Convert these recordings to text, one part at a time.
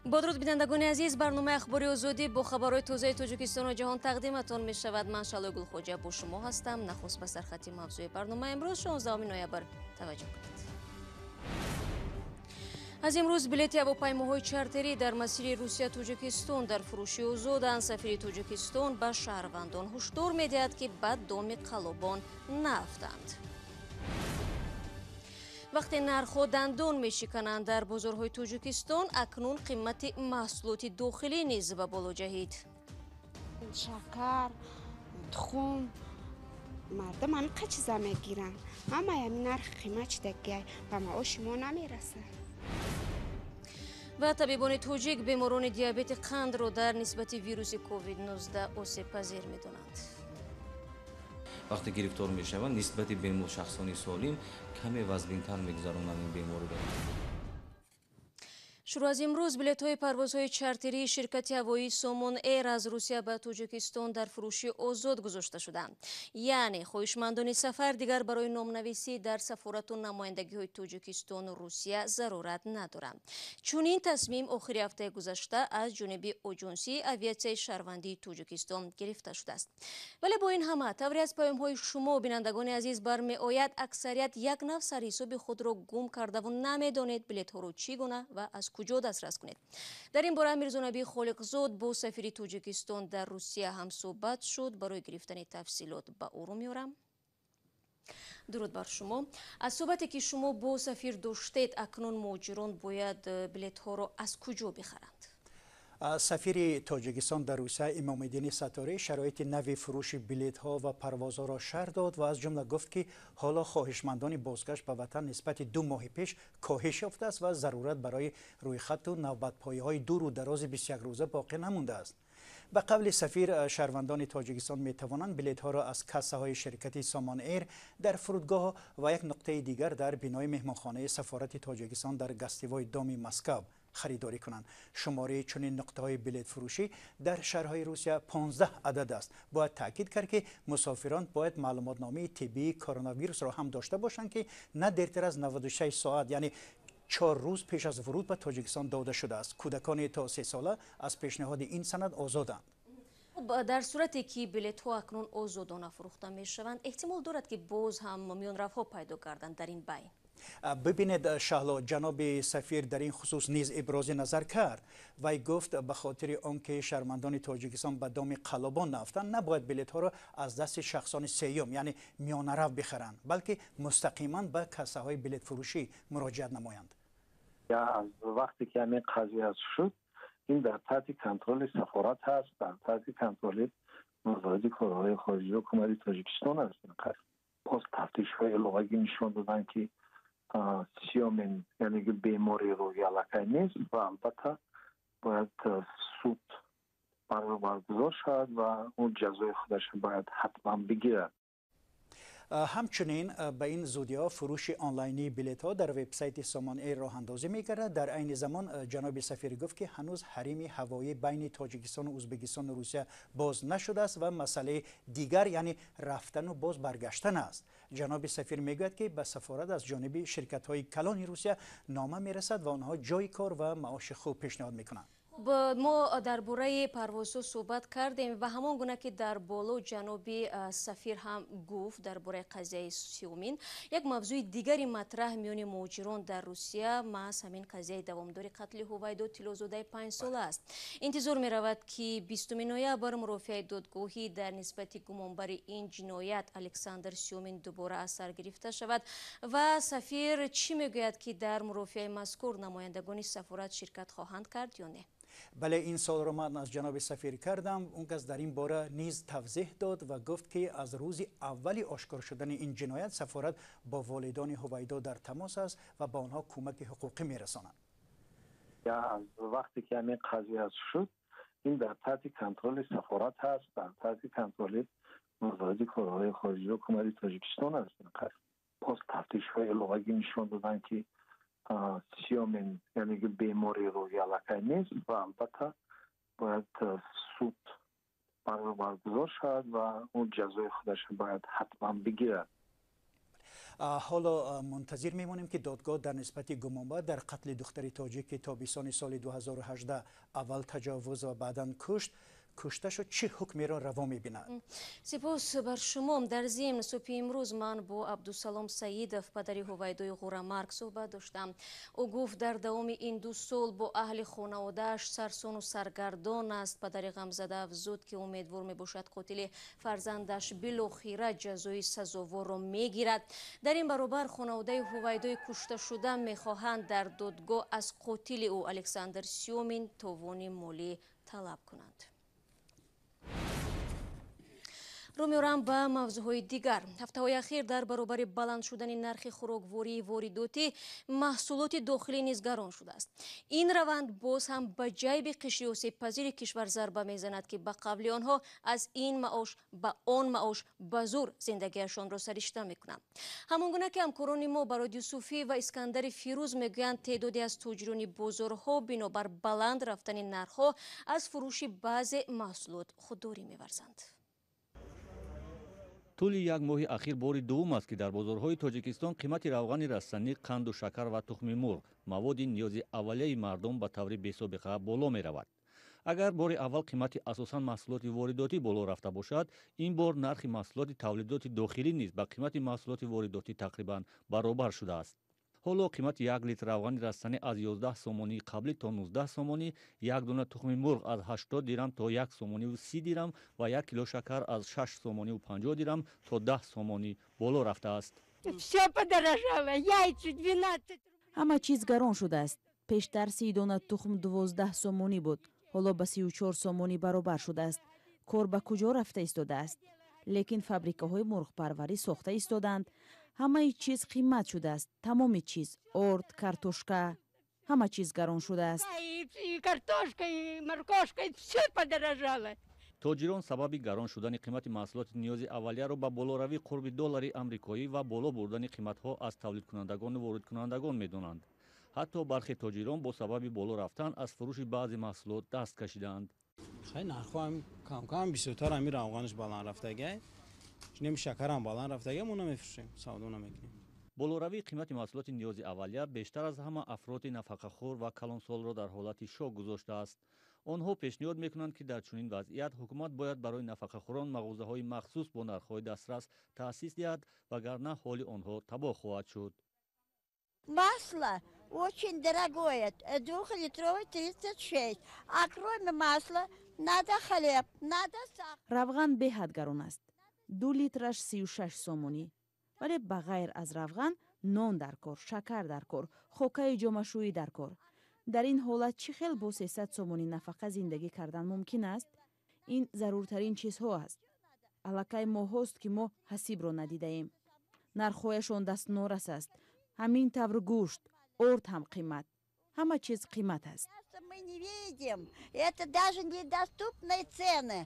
Бо дуруд, бинандагони азиз, барномаи Ахбори Озодӣ бо хабарҳои тозаи Тоҷикистону ҷаҳон тақдиматон мешавад. Ман Шаҳлои Гулхоҷа бо шумо ҳастам. Нахуст ба сархати мавзӯи барномаи имрӯз, 16 ноябр, таваҷҷӯҳ кунед. Аз имрӯз билети ҳавопаймоҳои чартерӣ дар масири Русия Тоҷикистон дар фурӯши озоданд. Сафири Тоҷикистон ба шаҳрвандон ҳушдор медиҳад, ки ба доми қаллобон наафтанд. Вақте нархҳо дандон мешикананд дар бозорҳои Тоҷикистон, акнун қимати маҳсулоти дохилӣ низ ба боло ҷаҳид. Шакар, тухм, мардум ҳамин чиза мегиранд. Ҳамаи ҳамин нарх қимат шудагиай, ба маоши мо намерасад. Ва табибони тоҷик беморони диабети қандро дар нисбати вируси COVID-19 осебпазир медонанд. Вақте гирифтор мешаванд, нисбати бемор шахсони солим каме вазнинтар мегузаронанд ин бемориро. Шурӯъ аз имрӯз билетҳои парвозҳои чартерии ширкати ҳавоии Сомон Эйр аз Русия ба Тоҷикистон дар фурӯши озод гузошта шуданд. Яъне хоҳишмандони сафар дигар барои номнависӣ дар сафорату намояндагиҳои Тоҷикистону Русия зарурат надоранд. Чунин тасмим охири ҳафтаи гузашта аз ҷониби Оҷонсии авиатсияи шаҳрвандии Тоҷикистон гирифта шудааст. Вале бо ин ҳама, тавре аз паёмҳои шумо, бинандагони азиз, бармеояд, аксарият як нав сарҳисоби худро гум кардаву намедонед билетҳоро чӣ гуна ва аз куҷо дастрас кунед. Дар ин бора Мирзонаби Холиқзод бо сафири Тоҷикистон дар Русия ҳамсӯҳбат шуд. Барои гирифтани тафсилот ба ӯ рӯ меорам. Дуруд бар шумо. Аз суҳбате, ки шумо бо сафир доштед, акнун муҳоҷирон бояд билетҳоро аз куҷо бихаранд? Сафири Тоҷикистон дар Русия Имомиддини Сатторӣ шароити нави фурӯши билетҳо ва парвозҳоро шарҳ дод ва аз ҷумла гуфт, ки ҳоло хоҳишмандони бозгашт ба ватан нисбати 2 моҳи пеш коҳиш ёфтааст ва зарурат барои рӯйхату навбатпоиҳои дуру дарози 21 рӯза боқӣ намондааст. Ба қавли сафир, шаҳрвандони Тоҷикистон метавонанд билетҳоро аз кассаҳои ширкати Сомон Эйр дар фурудгоҳ ва як нуқтаи дигар дар бинои меҳмонхонаи сафорати Тоҷикистон дар Гостевой доми Москав харидорӣ кунанд. Шумораи чунин нуқтаҳои билетфурӯшӣ дар шаҳрҳои Русия 15 адад аст. Бояд таъкид кард, ки мусофирон бояд маълумотномаи тиббии коронавирусро ҳам дошта бошанд, ки на дертар аз 96 соат, яъне 4 рӯз пеш аз вуруд ба Тоҷикистон дода шудааст. Кӯдакони то 3 сола аз пешниҳоди ин санад озоданд. Дар сурате ки билетҳо акнун озодона фурӯхта мешаванд, эҳтимол дорад, ки боз ҳам миёнравҳо пайдо карданд дар ин байн? Бибинед, Шаҳло, ҷаноби сафир дар ин хусус низ ибрози назар кард. Вай гуфт, ба хотири он ки шаҳрвандони Тоҷикистон ба доми қаллобон наафтанд, набояд билетҳоро аз дасти шахсони сеюм, яъне миёнарав, бихаранд, балки мустақиман ба кассаҳои билетфурӯшӣ муроҷиат намоянд. Аз вақте ки ҳамин қазия шуд, ин дар таҳти контроли сафорат ҳаст, дар таҳти контроли Вазорати корҳои хориҷии ҳукумати Тоҷикистон аст. Боз тафтишҳои иловагӣ нишон доданд, ки Сиёмин, яъне ки бемори рӯҳӣ аллакай нест ва албатта бояд суд баргузор шавад ва ӯ ҷазои худашро бояд ҳатман бигирад. Ҳамчунин ба ин зудиҳо фурӯши онлайнии билетҳо дар вебсайти Сомон Эйр роҳандозӣ мегардад. Дар айни замон ҷаноби сафир гуфт, ки ҳанӯз ҳарими ҳавоӣ байни Тоҷикистону Ӯзбекистону Русия боз нашудааст ва масъалаи дигар, яъне рафтану боз баргаштан аст. Ҷаноби сафир мегӯяд, ки ба сафорат аз ҷониби ширкатҳои калони Русия нома мерасад ва онҳо ҷойи кор ва маоши хуб пешниҳод мекунанд. Мо дар бораи парвозҳо суҳбат кардем ва ҳамон гуна ки дар боло ҷаноби сафир ҳам гуфт дар бораи қазияи Сиёмин, як мавзӯи дигари матраҳ миёни муҳоҷирон дар Русия маҳз ҳамин қазияи давомдори қатли Ҳувайдо Тиллозодаи 5-сола аст. Интизор меравад, ки 20 ноябр мурофиаи додгоҳӣ дар нисбати гумонбари ин ҷиноят Александр Сиёмин дубора аз сар гирифта шавад. Ва сафир чӣ мегӯяд, ки дар мурофиаи мазкур намояндагони сафорат ширкат хоҳанд кард ё не? Бале, ин суолро ман аз ҷаноби сафир кардам. Он кас дар ин бора низ тавзеҳ дод ва гуфт, ки аз рӯзи аввали ошкор шудани ин ҷиноят сафорат бо волидони Ҳувайдо дар тамос аст ва ба онҳо кӯмаки ҳуқуқӣ мерасонад. Аз вақте ки ҳамин қазия шуд, ин дар таҳти контроли сафорат ҳаст, дар таҳти контроли Вазорати корҳои хориҷии ҳукумати Тоҷикистон аст. Боз тафтишҳои иловагӣ нишон доданд, ки Сиёмин, яъне ки бемори рӯҳӣ аллакай нест ва албатта бояд суд баргузор шавад ва ӯ ҷазои худашро бояд ҳатман бигирад. Ҳоло мунтазир мемонем, ки додгоҳ дар нисбати гумонбар дар қатли духтари тоҷик, ки тобистони соли 2018 аввал таҷовуз ва баъдан кушта шуд, чӣ ҳукмеро раво мебинад. Сипос бар шумо. Дар зимн, субҳи имрӯз ман бо Абдусалом Саидов, падари Ҳувайдои Ғурамарг, суҳбат доштам. Ӯ гуфт, дар давоми ин 2 сол бо аҳли хонаводааш сарсону саргардон аст. Падари ғамзада афзуд, ки умедвор мебошад, қотили фарзандаш билохира ҷазои сазоворро мегирад. Дар ин баробар, хонаводаи Ҳувайдои кушташуда мехоҳанд дар додгоҳ аз қотили ӯ, Александр Сёмин, товони молӣ талаб кунанд. Рӯ меорам ба мавзӯъҳои дигар. Ҳафтаҳои ахир дар баробари баланд шудани нархи хӯроквории воридотӣ, маҳсулоти дохилӣ низ гарон шудааст. Ин раванд боз ҳам ба ҷайби қишри осебпазири кишвар зарба мезанад, ки ба қавли онҳо аз ин маош ба он маош ба зур зиндагиашонро саришта мекунанд. Ҳамон гуна ки ҳамкорони мо Барод Юсуфӣ ва Искандари Фирӯз мегӯянд, теъдоде аз тоҷирони бозорҳо бинобар баланд рафтани нархҳо аз фурӯши баъзе маҳсулот худдорӣ меварзанд. Тӯли як моҳи ахир бори дуввум аст, ки дар бозорҳои Тоҷикистон қимати равғани растанӣ, қанду шакар ва тухми мурғ, маводи ниёзи аввалияи мардум, ба таври бесобиқа боло меравад. Агар бори аввал қимати асосан маҳсулоти воридотӣ боло рафта бошад, ин бор нархи маҳсулоти тавлидоти дохилӣ низ ба қимати маҳсулоти воридотӣ тақрибан баробар шудааст. Ҳоло қимати 1 литр равғани растанӣ аз 11 сомонии қаблӣ то 19 сомонӣ, як дона тухми мурғ аз 80 дирам то 1 сомониву 30 дирам ва 1 кило шакар аз 6 сомониву 50 дирам то 10 сомонӣ боло рафтааст. Всё подорожало. Яйца 12. Ҳама чиз гарон шудааст. Пештар 30 дона тухм 12 сомонӣ буд, ҳоло ба 34 сомонӣ баробар шудааст. Кор ба куҷо рафта истодааст? Лекин фабрикаҳои мурғпарварӣ сохта истодаанд. Ҳамаи чиз қимат шудааст, тамоми чиз: орд, картошка, ҳама чиз гарон шудааст. И картошка, и моркошка, и всё подорожало. Тоҷирон сабаби гарон шудани қимати маҳсулоти ниёзи аввалияро ба болоравии қурби доллари амрикоӣ ва боло бурдани қиматҳо аз тавлидкунандагону воридкунандагон медонанд. Ҳатто бархе тоҷирон бо сабаби боло рафтан аз фурӯши баъзе маҳсулот даст кашидаанд. Хай, нархҳо камкам бисёртар, ҳами равғанаш баланд рафтагай, неми шакарам баланд рафтагай, мо намефурӯшем, савдо намекунем. Болоравии қимати маҳсулоти ниёзи аввалия бештар аз ҳама афроди нафақахӯр ва калонсолро дар ҳолати шок гузоштааст. Онҳо пешниҳод мекунанд, ки дар чунин вазъият ҳукумат бояд барои нафақахӯрон мағозаҳои махсус бо нархҳои дастрас таъсис диҳад, вагарна ҳоли онҳо табоҳ хоҳад шуд. Масло очень дорогое, двухлитровый 36. А кроме масла надо хлеб, надо сахар. Равған беҳад гарон аст, 2 литраш 36 сомонӣ. Вале ба ғайр аз равған нон дар кор, шакар дар кор, хокаи ҷомашӯӣ дар кор. Дар ин ҳолат чӣ хел бо 300 сомонӣ нафақа зиндагӣ кардан мумкин аст? Ин заруртарин чизҳо аст. Аллакай моҳҳост, ки мо ҳасибро надидаем. Нархҳояшон дастнорас аст. Ҳамин тавр гӯшт, орд ҳам қимат, ҳама чиз қимат аст. Мы не видим. Это даже недоступные цены.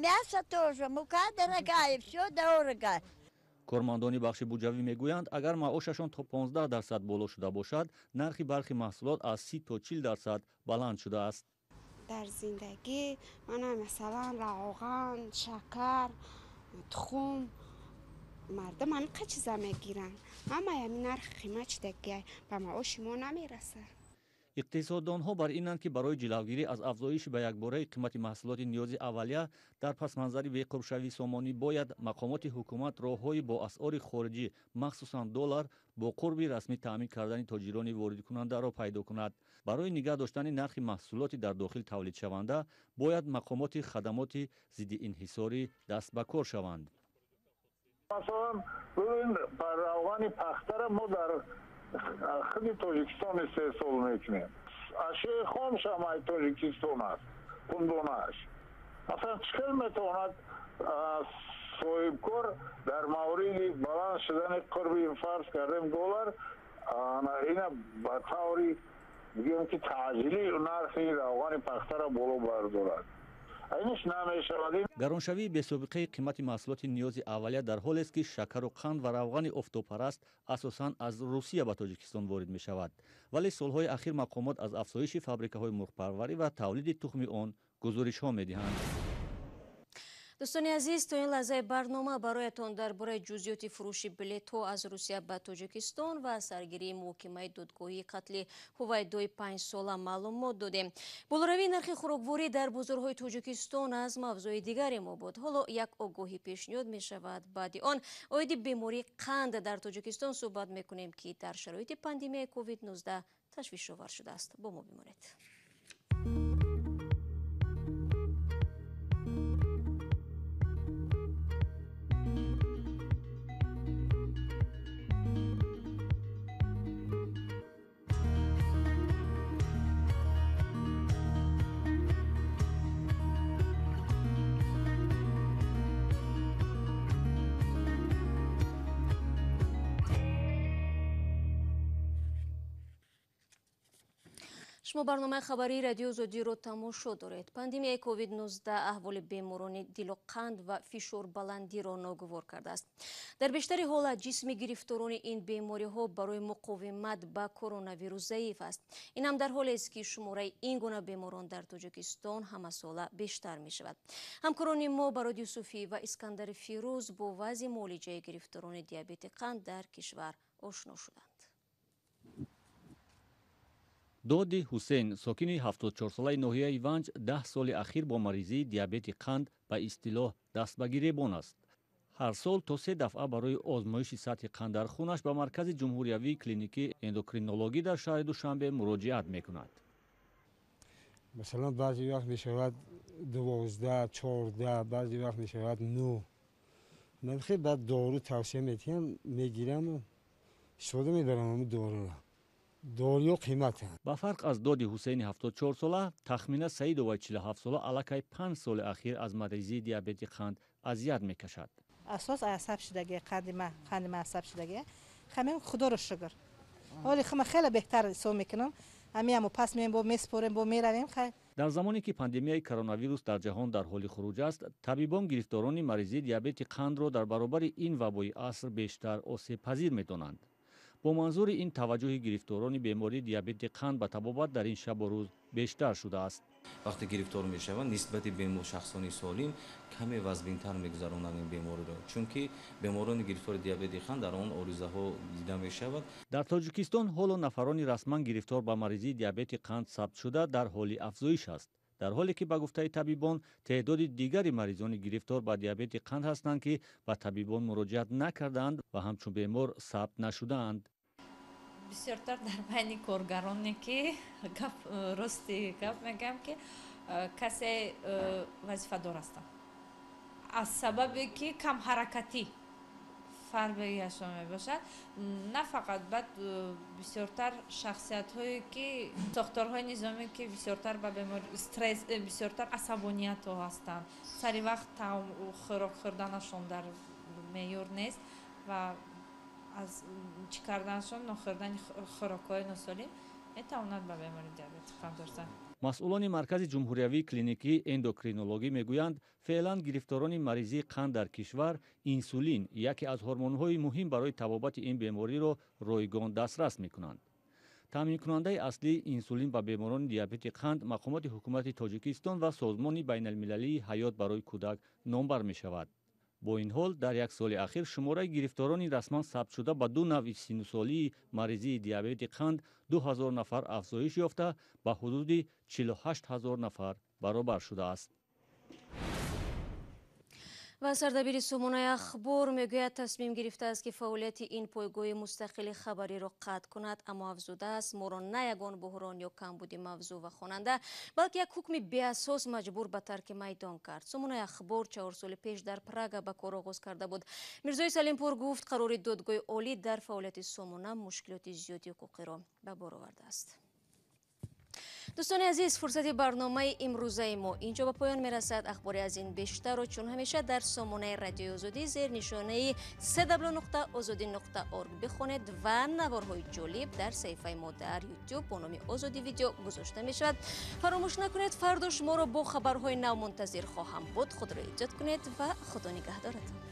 Мясо тоже, мука дорогая, все дорого. Кормандони бахши буҷавӣ мегӯянд, агар маошашон то 15% боло шуда бошад, нархи бархи маҳсулот аз 30 то 40% баланд шудааст. Дар зиндагӣ мана, масалан, равған, шакар, тухм, мардум ҳамин қа чиза мегиранд. Ҳамаи ҳамин нархи қимат шудагиай, ба маоши мо намерасад. Иқтисоддонҳо бар инанд, ки барои ҷилавгирӣ аз афзоиши ба якбораи қимати маҳсулоти ниёзи аввалия дар пасманзари беқурбшавии сомонӣ бояд мақомоти ҳукумат роҳҳои бо асъори хориҷӣ, махсусан доллар, бо қурби расмӣ таъмин кардани тоҷирони воридкунандаро пайдо кунад. Барои нигаҳ доштани нархи маҳсулоти дар дохил тавлидшаванда бояд мақомоти хадамоти зидди инҳисорӣ даст ба кор шаванд. Масалан, бибин, равғани пахтара мо дар худи Тоҷикистон истеҳсол мекунем, ашёи хомшам ай Тоҷикистон аст, пундонааш. Масалан, чӣ хел метавонад соҳибкор дар мавриди баланд шудани қурби, фарз кардем, доллар, ина ба таври бигӯем, ки таъҷилӣ нархи равғани пахтара боло бардорад? Иниш намешавад. Гароншавии бесобиқаи қимати маҳсулоти ниёзи аввалия дар ҳолест, ки шакару қанд ва равғани офтобпараст асосан аз Русия ба Тоҷикистон ворид мешавад. Вале солҳои ахир мақомот аз афзоиши фабрикаҳои мурғпарварӣ ва тавлиди тухми он гузоришҳо медиҳанд. Дӯстони азиз, то ин лаҳзаи барнома бароятон дар бораи ҷузъиёти фурӯши билетҳо аз Русия ба Тоҷикистон ва саргирии муҳокимаи додгоҳии қатли Ҳувайдои 5-сола маълумот додем. Болоравии нархи хӯрокворӣ дар бозорҳои Тоҷикистон аз мавзӯи дигари мо буд. Ҳоло як огоҳӣ пешниҳод мешавад. Баъди он оиди бемории қанд дар Тоҷикистон суҳбат мекунем, ки дар шароити пандемияи COVID-19 ташвишовар шудааст. Бо мо бимонед. Шумо барномаи хабарии радио Озодиро тамошо доред. Пандемияи COVID-19 аҳволи беморони дилу қанд ва фишорбаландиро ногувор кардааст. Дар бештари ҳолат ҷисми гирифторони ин бемориҳо барои муқовимат ба коронавирус заиф аст. Ин ҳам дар ҳолест, ки шумораи ин гуна беморон дар Тоҷикистон ҳамасола бештар мешавад. Ҳамкорони мо Барод Юсуфӣ ва Искандари Фирӯз бо вазъи муолиҷаи гирифторони диабети қанд дар кишвар ошно шуданд. Доди Ҳусейн, сокини 74-солаи ноҳияи Ванҷ, 10 соли ахир бо маризии диабети қанд ба истилоҳ даст ба гиребон аст. Ҳар сол то 3 дафъа барои озмоиши сатҳи қанд дар хунаш ба маркази ҷумҳуриявии клиникии эндокринологӣ дар шаҳри Душанбе муроҷиат мекунад. Масалан, баъзе вақт мешавад 12, 14, баъзе вақт мешавад 9. Ман хеле баъд дору тавсия медиҳам, мегираму истифода мебарам ҳамун доруро. Дориё қиматанд. Ба фарқ аз Доди Ҳусейни 74-сола, Тахмина Саидоваи 47-сола аллакай 5 соли ахир аз маризии диабети қанд азият мекашад. Асос асаб шудагӣ, қанди ма асаб шудагӣ. Ҳамин худоро шукр. Ҳоли хама хеле беҳтар ҳисоб мекунам. Ҳамин пас меем, бо меспорем, бо меравем. Дар замоне ки пандемияи коронавирус дар ҷаҳон дар ҳоли хуруҷ аст, табибон гирифторони маризии диабети қандро дар баробари ин вабои аср бештар осебпазир медонанд. Бо манзури ин таваҷҷӯҳи гирифторони бемории диабети қанд ба табобат дар ин шабу рӯз бештар шудааст. Вақте гирифтор мешаванд, нисбати шахсони солим каме вазбинтар мегузаронанд ин бемориро, чунки беморони гирифтори диабети қанд дар он оризаҳо дида мешавад. Дар Тоҷикистон ҳоло нафарони расман гирифтор ба маризии диабети қанд сабт шуда дар ҳоли афзоиш аст. Дар ҳоле ки ба гуфтаи табибон теъдоди дигари маризони гирифтор ба диабети қанд ҳастанд, ки ба табибон муроҷиат накардаанд ва ҳамчун бемор сабт нашудаанд. Бисёртар дар байни коргароне ки рости гап мегӯям, ки касе вазифадор ҳастанд, аз сабабе ки камҳаракатӣ фарбеҳиашон мебошад. На фақат бад бисёртар шахсиятҳое ки сохторҳои низомӣ ки бисёртар ба бемори стресс, бисёртар асабониятҳо ҳастанд, сари вақт таом хӯрок хӯрданашон дар меъёр нест ва аз чӣ карданашон нохӯрдани хӯрокҳои носолим метавонад ба бемори диабети қанд дошта. Масъулони маркази ҷумҳуриявии клиникии эндокринологӣ мегӯянд, феълан гирифторони маризии қанд дар кишвар инсулин, яке аз ҳормонҳои муҳим барои табобати ин бемориро ройгон дастрас мекунанд. Таъминкунандаи аслии инсулин ба беморони диабети қанд мақомоти ҳукумати Тоҷикистон ва Созмони байналмилалии ҳаёт барои кӯдак номбар мешавад. Бо ин ҳол дар як соли ахир шумораи гирифторони расман сабтшуда ба ду навъи синусолии маризии диабети қанд 2000 нафар афзоиш ёфта ба ҳудуди 48 000 нафар баробар шудааст. Ва сардабири Сомонаи Ахбор мегӯяд, тасмим гирифтааст, ки фаъолияти ин пойгоҳи мустақили хабариро қатъ кунад, аммо афзудааст, моро на ягон буҳрон ё камбуди мавзӯъ ва хонанда, балки як ҳукми беасос маҷбур ба тарки майдон кард. Сомонаи Ахбор 4 соли пеш дар Прага ба кор оғоз карда буд. Мирзои Салимпур гуфт, қарори додгоҳи олӣ дар фаъолияти Сомона мушкилоти зиёди ҳуқуқиро ба бор овардааст. Дӯстони азиз, фурсати барномаи имрӯзаи мо инҷо ба поён мерасад. Ахбори аз ин бештарро чун ҳамеша дар сомонаи радиои Озодӣ зер нишонаи www.ozodi.org бихонед ва наворҳои ҷолиб дар саҳифаи мо дар YouTube бо номи Озодӣ видео гузошта мешавад. Фаромӯш накунед, фардо шуморо бо хабарҳои нав мунтазир хоҳам буд. Худро эҳтиёт кунед ва Худо нигаҳдоратон.